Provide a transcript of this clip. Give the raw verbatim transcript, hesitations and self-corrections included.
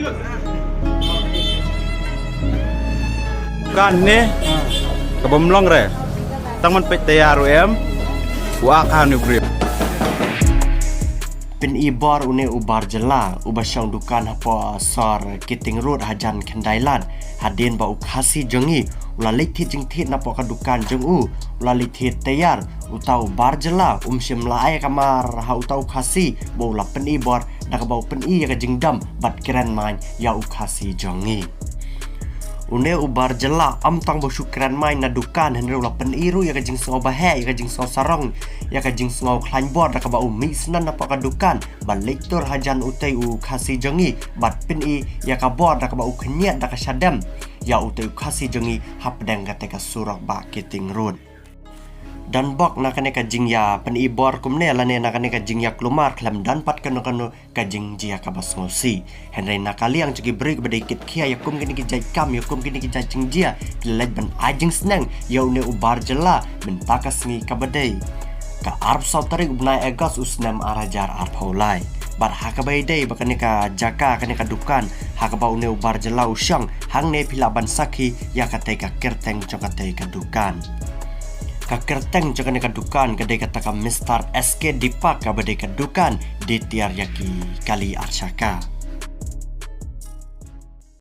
Kan ne ka bym long re. Tang man peit tayar u em. Wa ka nu grip. Pyn-i bor une u bar jylla uba shong dukan hapoh sor Keating Road hajan Khyndai Lad, hadien ba u Khasi jong ngi u la leit thied jingthied napoh ka dukan jong u, u la leit thied tayar. Uta u bar jylla um shym la ai ka mar ha uta u Khasi ba u la pyn-i bor da kaba u pyn-i ïa ka jingdom bad kren main ïa u Khasi jong ngi. Une u bar jylla ym tang ba u shu kren main na dukan, hynrei u la pyn-i ruh ïa ka jingsngew baheh, ïa ka jingsngew sarong, ïa ka jingsngew khlaiñ bor da kaba u mih snan napoh ka dukan ba leit tur hajan utei u Khasi jong ngi bad pyn-i ïa ka bor da kaba u khynñiat da ka shadem ïa utei u Khasi jong ngi hapdeng katei ka surok ba Keating Road. Don bok na kane ka jingïa pyn-i bor kumne lane na kane ka jingïa kulmar khlem don pat kano kano ka jingjia kaba sngewsih. Hynrei na ka liang jong ki briew kiba dei kit khia ïa kum kine ki jait kam, ïa kum kine ki jait jingjia, ki la leit ban ai jingsneng ïa une u bar jylla mynta ka sngi kaba dei ka arphew saw tarik u bnai August u snem ar hajar arphew lai. Bad ha kaba ïadei ba kane ka jaka, kane ka dukan ha kaba une u bar jylla u shong, hangne phi lah ban sakhi ïa katei ka kyrteng jong katei ka dukan. Ka kyrteng jong kane ka dukan ka dei kata ka Mister S K Deepak, kaba dei ka dukan die tiar ïa ki kali arshaka.